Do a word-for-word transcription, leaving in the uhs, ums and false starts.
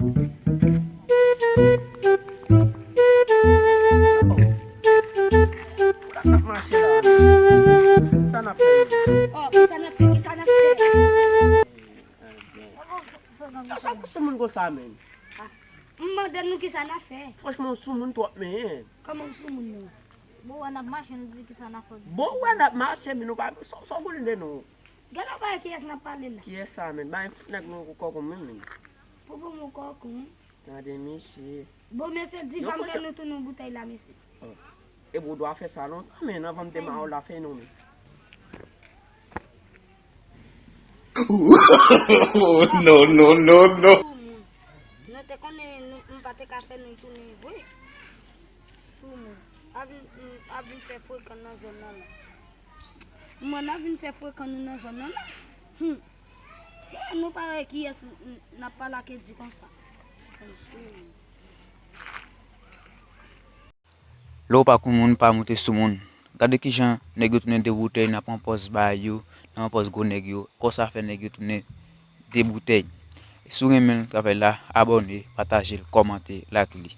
Sa n ap mache la. Sa n ap fè? Oh, kisa n ap fè? Kisa n ap fè? Sa, sa, sa moun konsa, menm. M mande nou kisa n ap fè. Franchman, w soumoun twòp, men. Kòman m soumoun, non? Bon, wè n ap mache, nou di kisa n ap fè. Bon, wè n ap mache, men nou pa, sa, sa w konnen de nou? Gade w pa wè kiyès n ap pale la. Kiyès sa, menm? Bay nèg nou kòk ou menm, menm. Pou bon, mwen kòk ou, wi. Tande, mesye. Bon, mesye, di fanm ke nou tounen boutèy la, mesye. Oh. Epi w dwa fè sa lontan, men anvan m te ma w la fè non, men. No, no, no, no. Soumoun. Nou te konnen nou, m pa te ka fè nou tounen vre. Soumoun. A vin, m, a vin fè frekan nan zòn nan la. Mwen, n a vin fè frekan nou nan zòn nan la. Hmm. Nou pa wè kiyès n, n, n ap pale ak Edi konsa. Soumoun. Lè w pa konn moun, pa moute sou moun. Gade kijan nèg yo tounen de boutèy nan pran pòz bay yo, nan pran pòz gwo nèg yo. Konsa fè nèg yo tounen de boutèy. Si w renmen travay la, abòne, pataje l, kòmante, like li.